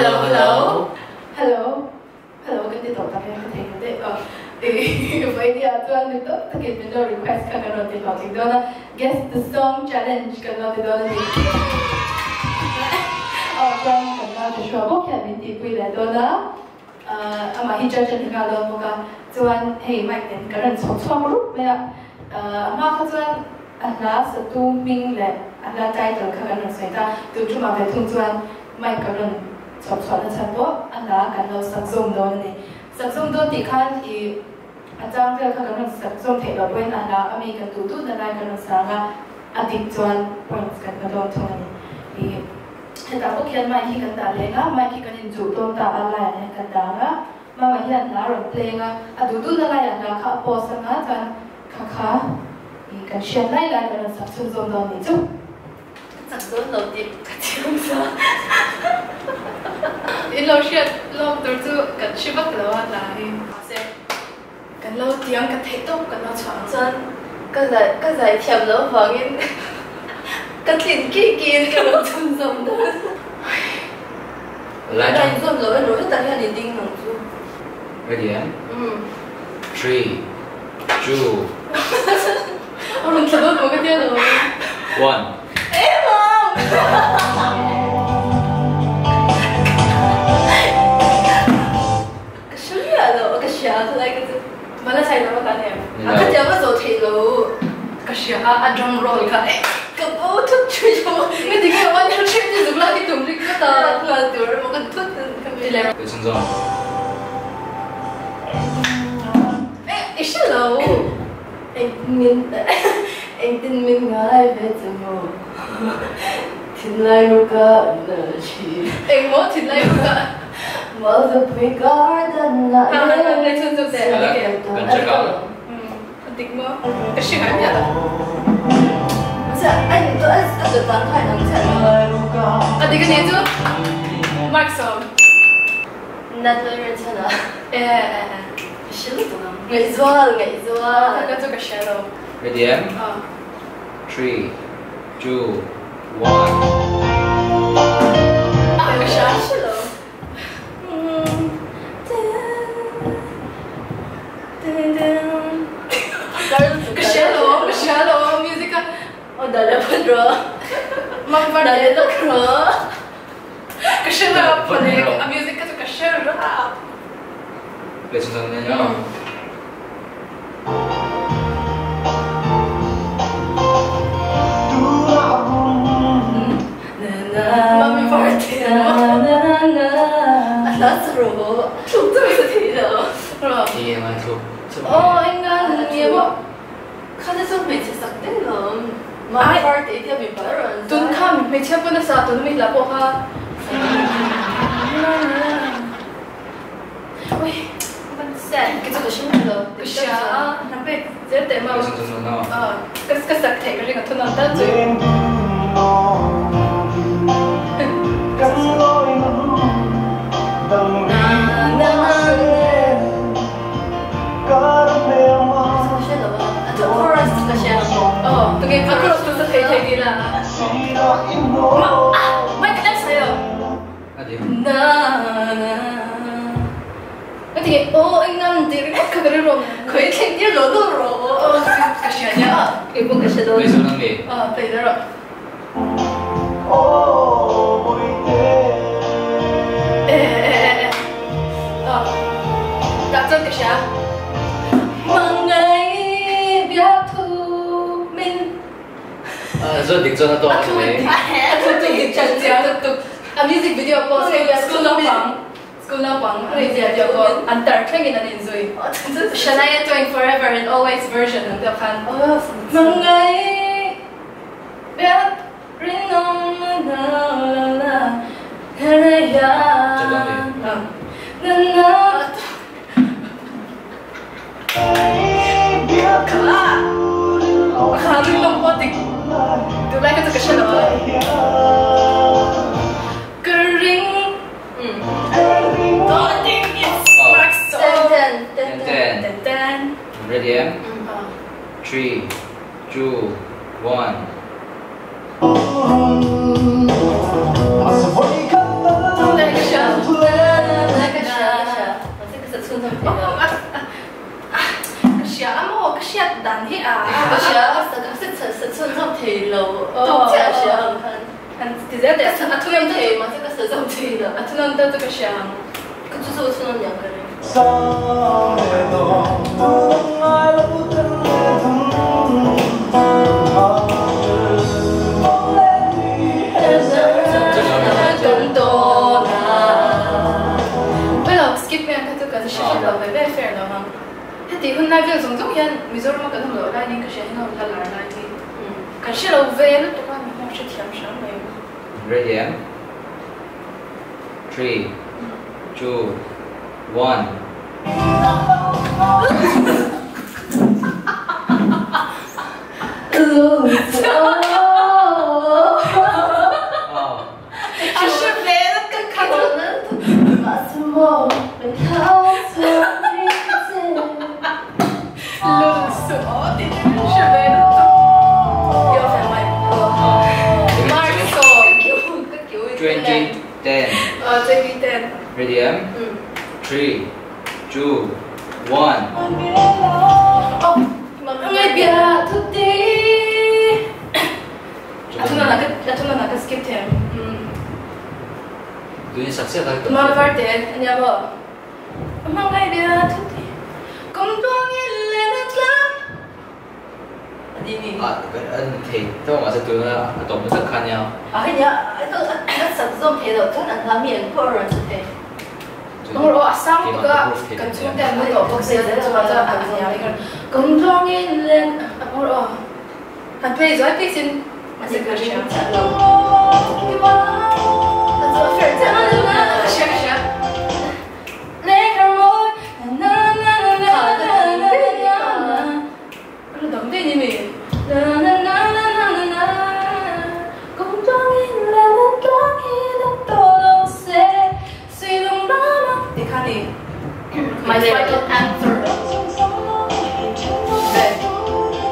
Hello hello Hello Hello kan ti tawh tak e ka thei daih a i vawinia chuan mi tam takin min lo request kha kan rawn ti hlawhtling dawn a guess the song challenge kan lo ti dawn a ni aw chuan kan nau Joshua bawk hian min tihpui leh dawn a amah hi judge a ni nghal dawn bawk a chuan hei mic nen kan rawn chhawp chhuak rup mai a a hma kha chuan a hla satu hming leh a hla title kha kan rawn sawi ta tun tumah ve thung chuan mic kan rawn Chhawp chhuahna chhan pawh a hla kan lo sak zawm dawn a ni. Sak zawm dawn tih khan i a chang vel kha kan rawn sak zawm theih loh pawhin a hla a mi kan duh duhna lai kan rawn sang a, a dik chuan points kan hma dawn thung a ni. I hetah bawk hian mic hi kan dah leng a, mic hi kan inchuh dawn ta a laiah hian kan dang a, mama hian hla a rawn play ang a, a duh duhna laiah hla kha a pause ang a, chuan kha kha i kan hriat lai lai kan rawn sak chhunzawm dawn a nih chu. Ka chak dawn lo tih ka chiang sa. In lo hriat lawm tur chu kan hre vak lo a hna hi. Mahse kan lo tiang ka theih tawp kan lo chhuah ang. Chuan ka zai ka zai thiam loh vangin ka tlin kih kihin ka rawn chhunzawm dawn. Lai Ka inzawm loh erawh hetah hian i ding ang chu. Ready em? Three, two. A rawn thla dawn maw ka tia lo. One. Ka hre miah lo, ka hria a lai ka chu. Mala sai lo a kan em? A ka tia va zawh theih lo. Ka hria a, a drum roll kha eh. Ka bo thut thui lo. Nga ti nge one two three ti zuk la ki tum rik ngawt a. Nghal tur emaw ka thut ka ti leh. Ti chhun zawng. Eh i hre lo. Engtin min ngai ve che maw? Thinlai ruka na thi. Engmaw thinlai ruka? Mawzapui garden ah le Kan check out. A dik maw? Ka hre ngai miah lo. A dik a nih chu Mark sawm. E e e. Ngaihzual ngaihzual. Ka chu ka hre lo. Ready em? Three, two, one. Ka hria. Hre lo. Ka hria lo, ka hria lo music a. Aw dale phawt rawh. Mang var Dale lawk rawh. Ka hre lo pawlek a music kha chu ka hre rap. Play chhunzawm nen aw. Mami party A hla sa rawh. Thluk chu ka thei lo. Rawh. Eng ai thluk. Aw eng a ni maw. Kha te chu hmeichhe sak deuh lo. Mami party tia mipa erawh an zai. Tun kha hmeichhia pawn a sa tun ami hla pawh kha. Ui. Kei chu ka hre mai lo. Ka hria a, hnam pek zel teh mau. Ka ka sak theih ka ring a thunawn tal chu. Aw, tunge a chorus chu sa thei thei ti la. Ma ah, mai ka en sai lo. Na na Ka ti aw eng nan tih ringawt kha ka rilru Khawi thleng tir lo lo rawh aw ka hria nia Kei pawh ka hre dawn. Play zawng ang nge? Aw play zel rawh. E e e e aw tah chuan ka hria. Hmangaih biak thu min. Zawt dik chuan a tawk ang mai. A thu dik chuan chiang lutuk. A music video pawh school naupang school naupang music video pawh an tar thlengin an inzui. Shania Twain Forever and Always version ang deuh khan. Hmangaih biak rinawm na la la la ya na na. Kha rinawm pawh dik duh lai kha chu ka hre lo a. Ka ring Ten ten. Ready em? Three, two, one. a. Ka hria ka sa ka sa chhunzawm thei lo tawk chiah a hria ang khan. Han ti zel teh Ka sa chhunzawm thei mahse ka sa zawm thei lo. A thunawn deuh chu ka hria ang. Ka chu chu a thunawn niang ka ring. Kan dawn a. Well, skip mai ang kha chu kan hre hrep lo ve ve fair lo ang. Heti hun lai vel zawng zawng hian Mizoram a kan awm loh laiin ka hria hian a awm la lar lai hi kan hre lo ve lutuk a, mi hmawk hrethiam hram mai. Ready em? Three, two, one. 20, 10. 20, 10. Ready, em? 3, 2, 1. Skip them. Tuni success ai. Ma varte ania mo. Mangai bia thuti. Kom tuang le na tlang. Adini. A an thei to ma se tu na a tom tak khan ya. A hei nia a sak zawm thei loh chuan an hla mi an pawh a rawn sa thei. Ong ro asang ka kan chung te an to bok se chuan chuan an nia i kan kom tuang in len ong ro. Han play zoi pi sin ma se ka ria. A chu a fair chiah Na na na sha sha. Le karoi na na na na na na na na. Ano dam de ni me. Na na na na na na na. Kom tuang in len na tlang in na to lo se. Si lung na na. Ti kha ni. My final answer.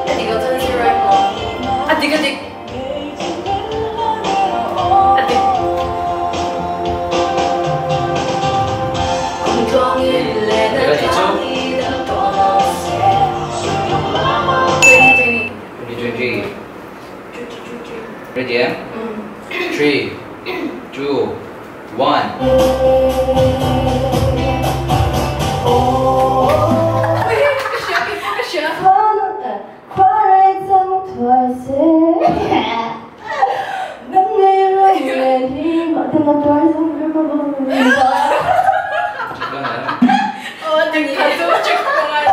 A dik lo chuan a zero emaw. A dik a dik. A dik. Kum tluang in le na tlang in na to lo se. 20 20. 20 20. Ready em? 3, 2, 1. Ka hria ka hria. Oh, dik kha chu check ko ngai.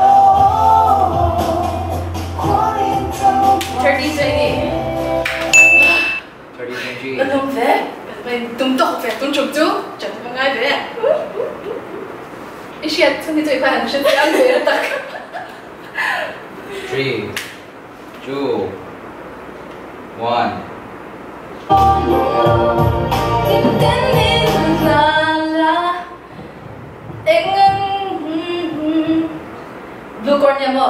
30 20. 30 20. Kan tum ve. Kan tum tok ve tum chuk chu. Chan ko ngai ve. I hriat chun hi chu i khan han hre chiang ve tak. 3, 2, 1. Blue corn niya mo.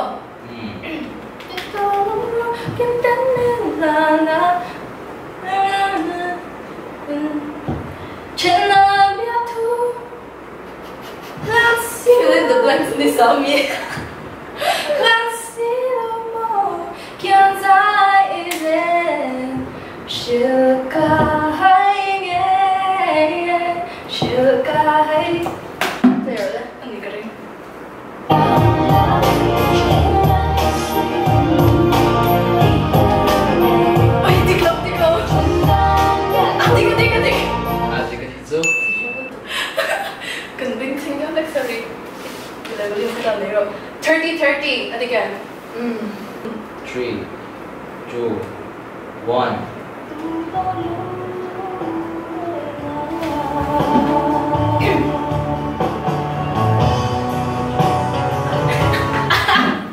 Fill in the blanks ni Sami. Ay, dik lo, dik lo. Ah, dik, dik, dik. A dik a ni chu. Kan bing thing ka like sorry. Level yung ka na 30 30 adi ka. 3, 2, 1.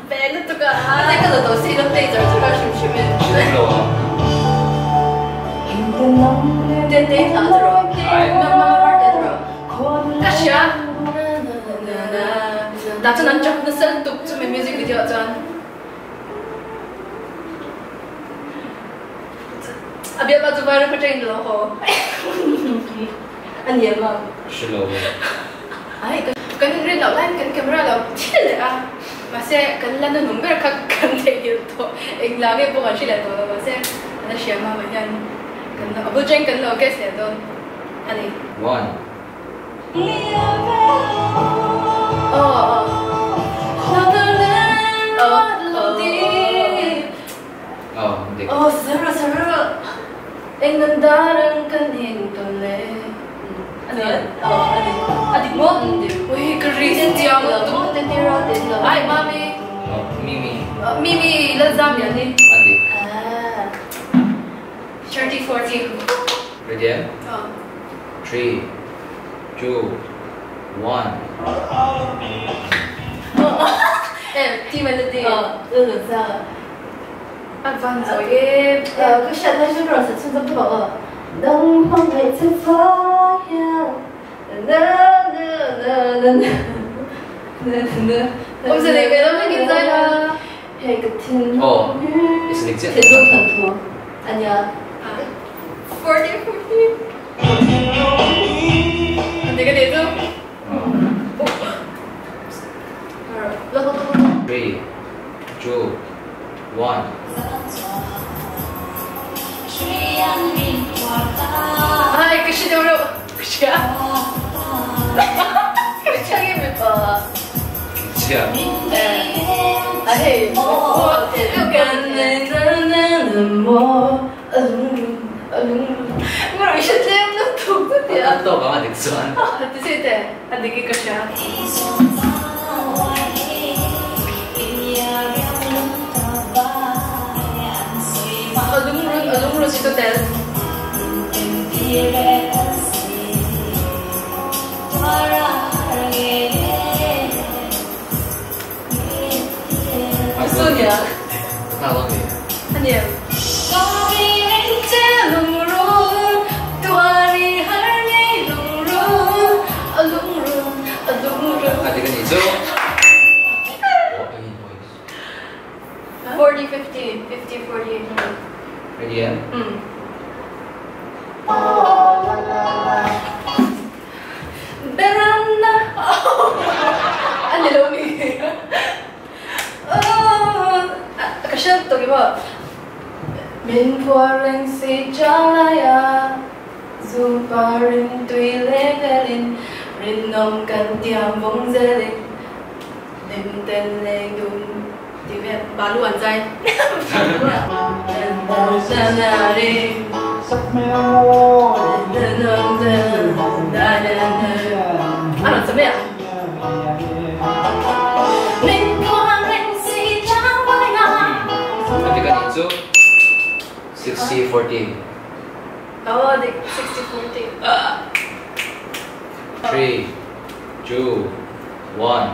Bel to ka. A teka lo to si lo play zar chu ka shim shim in. Hre lo a. Te te tha chu ro. Ai. Ma ma ma te chu ro. Ka hria. Na na na. Da chuan an chak na sel tuk chu me music video chuan. A bial pa chu viral ka train lo ho. An ye ma. Hre lo. Ai ka Kan rin lo line kan camera lo thil le a. Mahse kan la hnuhnung ber kha kan theihnghilh tawh eng la nge pawh kan hre leh tawh lo mahse a la hria mah mah hian kan lo a bul tangin kan lo guess leh dawn a ni. One. Aw sir sir eng nan darang kan in tawn le A dik maw? Ui ka ri chiang lutuk. Ai mami. Mimi. Mimi Lalzamiani. A dik. 30 40. Ready em? 3 2 1. T melody. A van zawi e. Ka hriat lai chu ka rawn set chhunzawm tawh aw. Dang hmang ngaih che fai hian na na na na na na na. Awmze nei ve lo vek in zai la. Hei ka thinlung hi. Thinlung thanthu a nia. 40 40. An ti ka tih chu. 3 2 1. Ai ka hre deuh reuh ka hria. Ka hria nge mipa. Chhia. A hei. Kan nei na na na maw a lung a lung. Ngawih hre tlem lutuk chu tia. A tawk ang a dik chuan. Ti chei teh a dik i ka hria. A lungrun a lungrun hi chu tel. Sonia. A ni em? A dik a nih chu. 40 50 50 40. Ready em? Berana. A ni lo mi. Ka hriat tawk i maw? Min phuar reng si chalai a, zu par in tui leng velin, rinawm kan tiam vawng zelin, hlim tel leng dun tih vel balu an zai. A rawn sa mai a. A dik a nih chu 60 40. Aw dik 60 40. 3 2 1.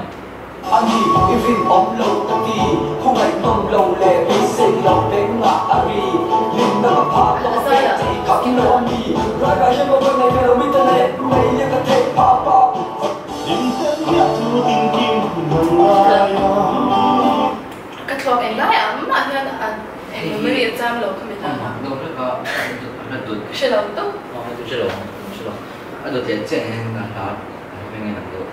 Ani i rinawm lo ka ti, khawngaih nawm lo leh beisei lo bengah a ri. Hlimna ka phak lo ka pek che i kha ki lo a ni. Rai rai hian ka vawi nei ve lo mi te leh nei leh ka theih phah pah. Ka thluak eng lai ah mah hian a eng memory a cham lo kha mi hla kha. Ka hre lo tawp. A dawt leh chiah hian a hla a hming in ang deuh.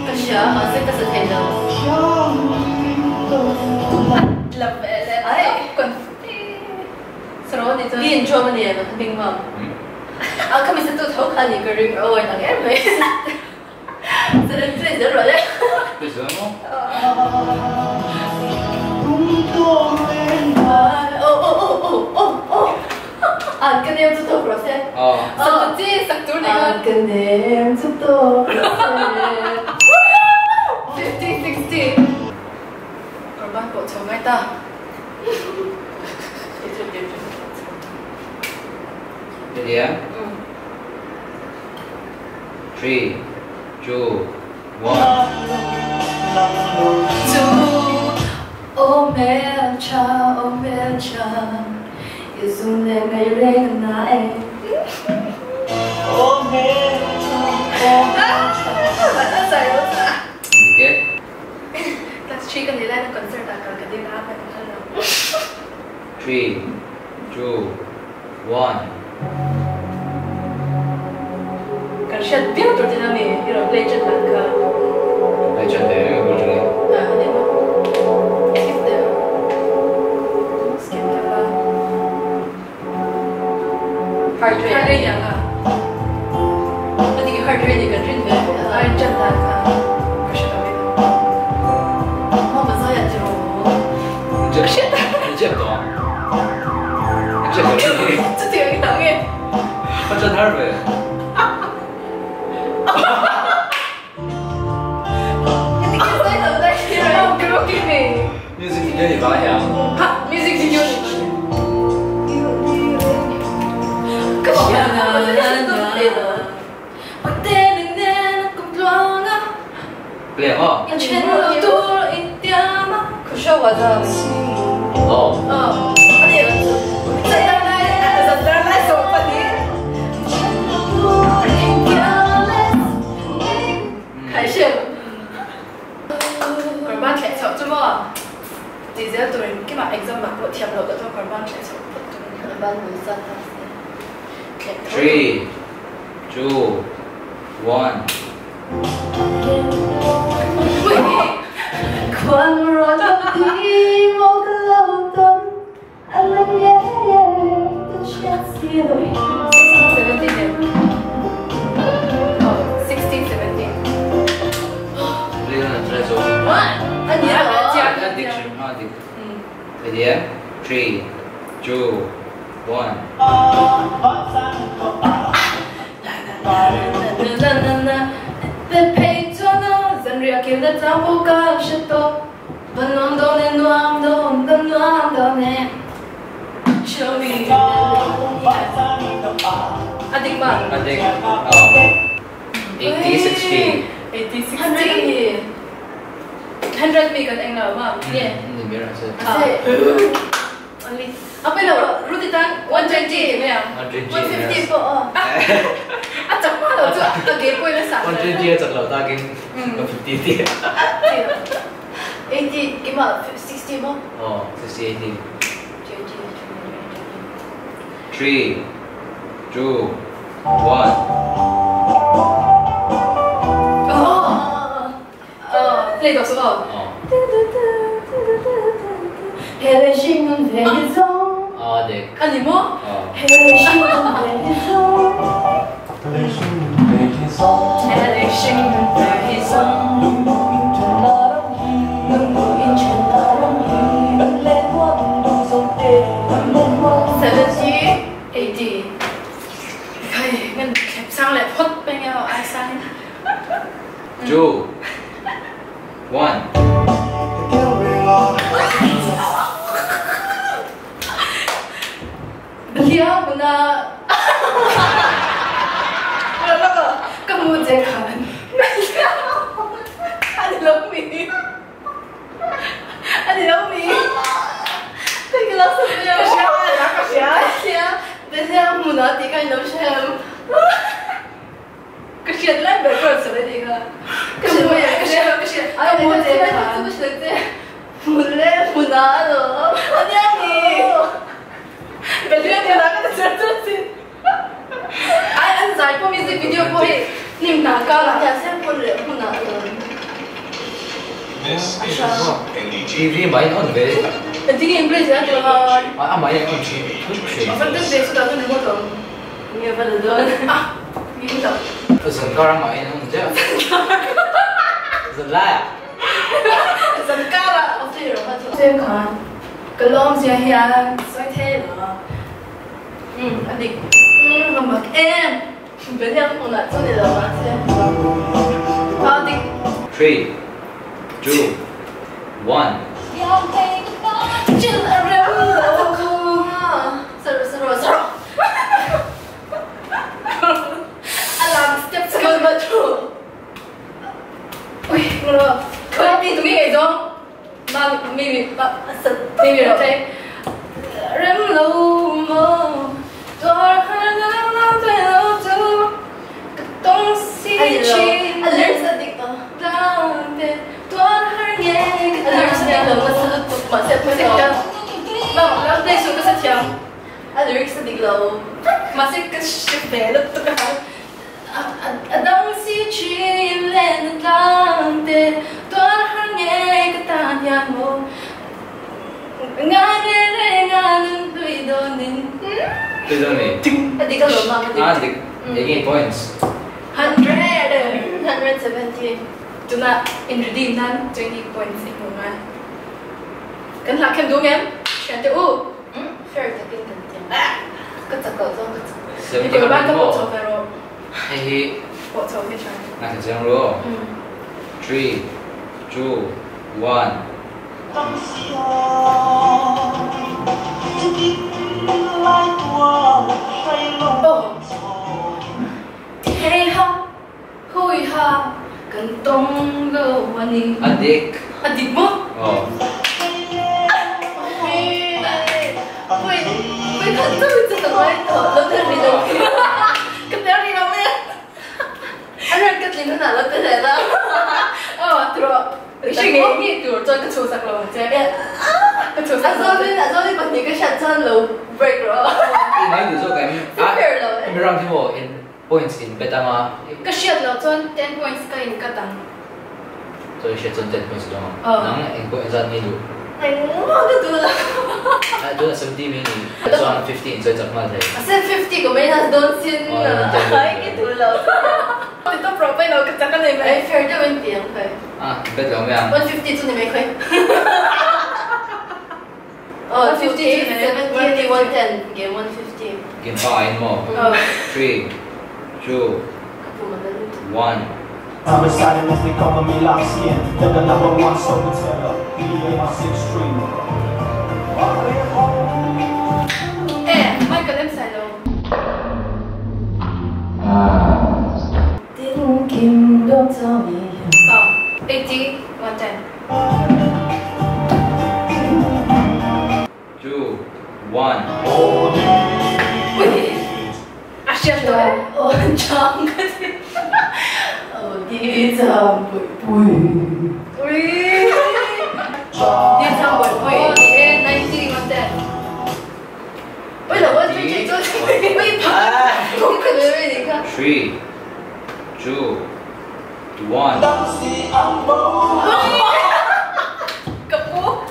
Ka hria mahse ka sa thei lo. A tla ve leh tawp confi Saraw ni chuan. Di in chawm a ni em a hming mam. A kha mi sa tu tho kha ni ka ring awi ang em mai. Saran play zel rawh le. Play zel maw? Oh oh oh oh oh oh An ka nem chu tawk rawh se. Sak ta chi sak tur ni khan. An ka nem chu tawk rawh se. 50 60 Kawrban pawh chho ngai ta. Ready em? 3 2 1. Chu aw hmel tha aw hmel tha i zum leh ngai reng a na e. Dik e. Class 3 ka nei lai na concert ah kal ka ding a ka phal lo. 3 2 1. Kan hriat viau tur tin a mi i rawn play chat dan kha. Play chat ve reng a bul tangin. Ah a ni maw? Skip deuh. Skip deuh a. Heart rate heart rate niang a. A dik heart rate nih kan rin ve a in chat dan kha ka hre lo e. Maw Mazai ah tiraw? Ka hriat. Ka hriat tawh. Ka hriat tawh ni. Chutiang i dang e. Ka chan har ve. Music video ni ba hiang. Ha, music video ni ba. Ka hria na na na. Play ang aw. Aw. 3, 2, 1. 3, 2, 1. Adik. 80, 60. 80, 60. 100 mi kan eng lo ma. Yeah. Ni mera se. Only. Apa lo? Ruti tan 120 me ang. 120. 150 po. A chak ma lo chu a ge poi na sa. 120 a chak lo ta king 150 ti. 80 kima 60 mo. Oh, 60 80. 3, 2, 1. Oh. Oh, play dog so. Oh. Oh, adik. Ani mo? Oh. 70, 80. Kai, ngan khep sang le phot pe ngao ai sang. 2, 1. Belia muna. Kamu je kan. Ani lo mi. Ani lo mi. Cái lo sợ bây giờ. Cái Belia muna ti kan lo shem. Kesian lah berbual sama dia. Kesian, kesian, kesian. Ay, Kamu je kan. Mule muna lo. Ani ani. Belia dia nak kata cerita sih. Ai an zai po music video po he nim na ka la. Ya sem mule muna lo. This is NDTV. TV main on ve. Nanti ke English ya tu ha. Ah, main on TV. Apa tu dia sudah tu remote tu. Ni apa tu? Ah, ni tu. Zengkar main on je. Zenlai. Zengkar lah. Xem kan. Kalau dia hian, saya tahu. Adik. Mak em. Belia muna tu ni lo ma se. Adik. 3, 2, 1. Seru seru seru. Alam step sekali baju. Wih, ngono. Kau ni tu ni dong. Ma, mi, ma, mi, mi, okay. Rem lo mo, duar har na na te lo tu. Ketong si chi. Alert sa dik to. Down te, duar har nge. Alert sa dik lo ma salut tuk ma se Ma, ma, play su ka sa thiam. A lyrics a dik lo. Mahse ka hre ve lutuk a. A dang si thin len a tlang te tuar har nge ka tan hian maw ngai ve reng a nun hlui dawn in. Hlui dawn ni. A dik alawm a. A dik. Enge points? 100. 170. Tuna in redeem nan 20 points i hmu ngai. Kan hlah khem duh ngem? Thiante u. Fair takin kan ti ang. Ka chak loh chuan ka chak. 70 Ka ban ka pawh maw? chho ve rawh. Hei hi. Pawh chho hi tha. Ngaithla chiang ru. 3, 2, 1. Oh. Hei ha, hui ha, kan tawng lo a ni. A dik. A dik maw? Aw. Pui, pui khat chu chu ka ngai tawh lo tel rih lo. Ka tel rih lo mai a. A ran ka tlin hunah lo tel leh la. Aw, trawh. I hre ngei ngei tur chuan ka chhuhsak lo ang che. Ka chhuhsak lo ang che. A zawlin pahnih ka hriat chuan lo break rawh. I ngai duh zawk em? Fair lo e. Hemi round hi maw in points in bet ang a. Ka hriat loh chuan 10 points ka in cut ang. Chuan i hriat chuan 10 points i dawng ang. Nang eng pawh engzat nge duh? Engmah ka duh lo. Tuna 70 mai ni. Chuan 50 in chawi chak nghal thei. Mahse 50 ka minus dawn sin a i duh lo. Ti tawp rawh paih lo ka chak a nei mai. Fair deuh in ti ang khawi. Ah, bet lo mai ang. 150 chu ni mai khawi. Oh, 50, 70, 110, game 150. Game pa in maw? 3, 2, 1. Eh, Michael em sai lo. Oh, 80, 110. 2, 1. Ui! A hriat tawh e. Aw chang ka ti. Aw di chang pui pui. Ui! Di chang pui pui. Aw ni e, 90 110. Ui lo 1 3 2 Ui pha. Thung ka ni mai ni kha. 3, 2, 1. Ka pu.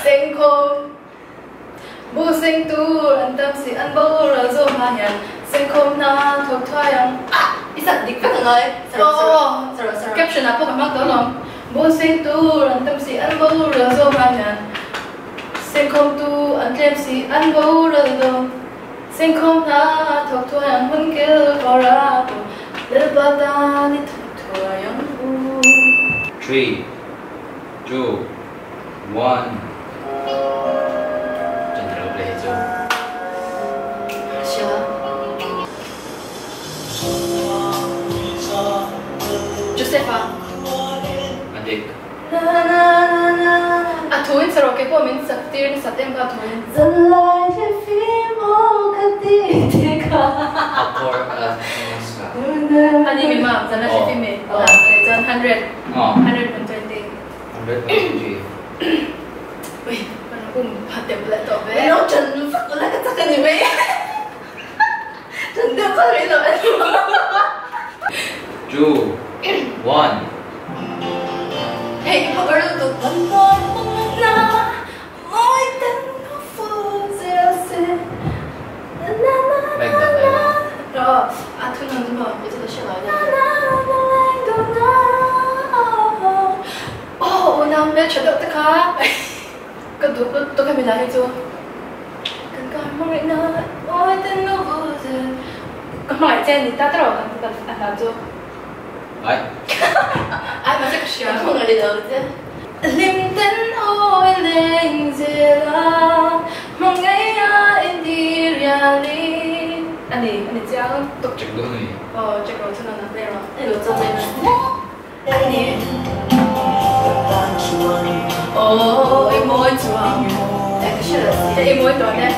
Sengkhawm. Bu seng tur an tam si an boral zawk hma hian sengkhawm hna thawk thuai ang. Ah! I sak dik vek angai. Aw caption ah pawh ka hmang tawh alawm. Bu seng tur an tam si an boral zawk hma hian sengkhawm tu an tlem si an boral dawn. Sengkhawm hna thawk thuai ang hun kil kawr a tu Lalpa tan i thawk thuai ang u. 3, 2, 1. Chandra lo play hi chu. Hria. Joseph-a. A dik. A thu in sarawh ke pawh min sak tir nasa tem kha a thu in. Zanlai thlifim aw ka ti te kha. A chord a nasa. A ni mi ma zanlai thlifim e. Chuan 100. 120. 120. Ui, kan um pha teuh leh tawh ve. Min lo ṭan vak ula ka chak a ni mai. Ṭan deuh kha rih lo e. 2, 1. Hei i phakar lutuk. Kan mawi hmangna mawi ten ka fu zel se. Na na na na na. Aw, a thu nan chu maw? I chu ka hre ngai lo. Na na na leng dun na. Aw, unau hmeltha deuh te kha ka duh lutuk hemi lai hi chu. Kan kar hmangaih na mawi ten ka fu zel. Ka hmangaih che ni ta tawh kan a hla chu. Ai. Ai mahse ka hria. Ka hmangaih lo che. Hlim ten awi leng zel a, hmangaih a intir rialin. A ni, a ni chiang tuk. Check duh ni. Aw, check rawh chuan a play rawh. Hei lo chuan mai mai. A ni. Aw, i mawi chuang. Eh, ka hre lo si. I mawi dawn e.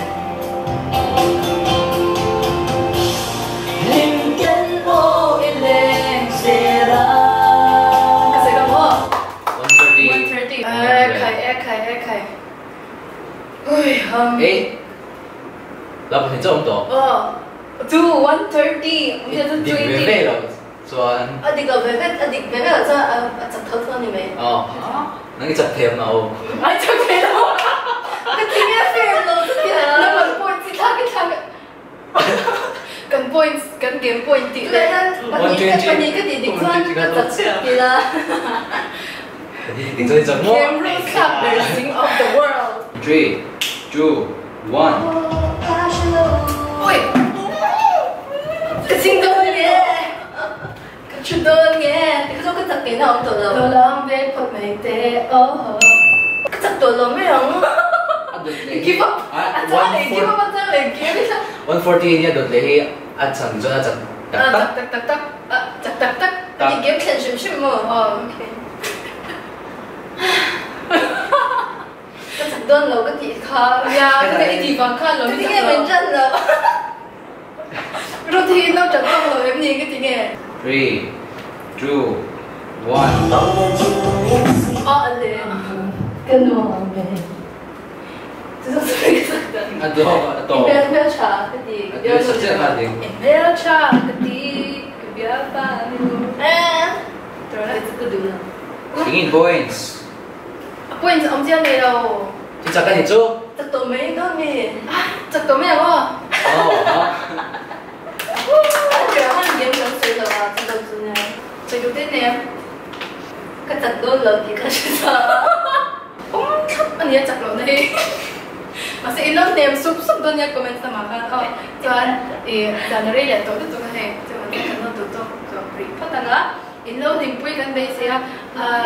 Hlim ten awi leng zel a. Ka sawi ka maw? 130. 130. E khai, e khai, e khai. Ui ham. Ei la pahnih chauh awm tawh. Aw chu 130 awmzia chu Dik ve ve lo chuan. A dik lo ve ve a dik ve ve lo chuan a chak tho tho a ni mai. Aw nang i chak thei ang a aw. Ai chak thei lo. Ka ti nge fair lo chutia. Nang an point chi thlak i thlak kan points kan game point tih leh. Pahnih ka tih dik chuan ka chak ti la. Pahnih dik chuan i chak maw? Game rules thlak ber zing of the world. Three, two, one. Ui! Ka ching dawn nge? Ka thu dawn nge? Ka chu ka chak tihna a awm tawh lo. Lo lam ve phawt mai teh aw. Ka chak tawh lo mai ang. A dawt leh hi. Give up! A chang leh give up a chang leh game i thla. 140 nia dawt leh hi a chhan chuan a chak tak tak. A chak tak tak tak. A chak tak tak. A ti game thlen hrim hrim maw? Aw ok. Ka chak dawn lo ka tih kha. Nia ka ti i tih vang khan lo Ka ti nge min ṭan lo. Ruth hi in lo ṭan tawk lo em ni ka ti nge? Three, two, one. Aw le. Ka nuam e. Chu chu sawi ka chak dan. A dawng a tawp. I hmel tha ka ti. A tui sa chiah kha ding. I hmel tha ka ti ka bialpa nu. Ka chu ka duh lo. Engin points? A points awm chiang nei lo. Chu chak a ni chu. Chak tawh mai dawn mi. Ah chak tawh mai ang aw. Aw ha. A tirah khan game kan sawi lo a chu dawt chu nia. Sawi duh te nei a. Ka chak dawn lo tih ka hre sa. Awm thlap a nia chak loh na hi. Mahse in lo hnem sup sup dawn nia comments lamah khan aw. Chuan i zan a rei leh tawh lutuk a hei. Chuan kan lo duh tawk tawh rih phawt ang a. In lo hlimpui kan beisei a,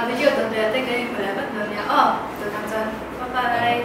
video dawt leh te ka inhmu leh vat dawn nia aw. Tunah chuan bye bye.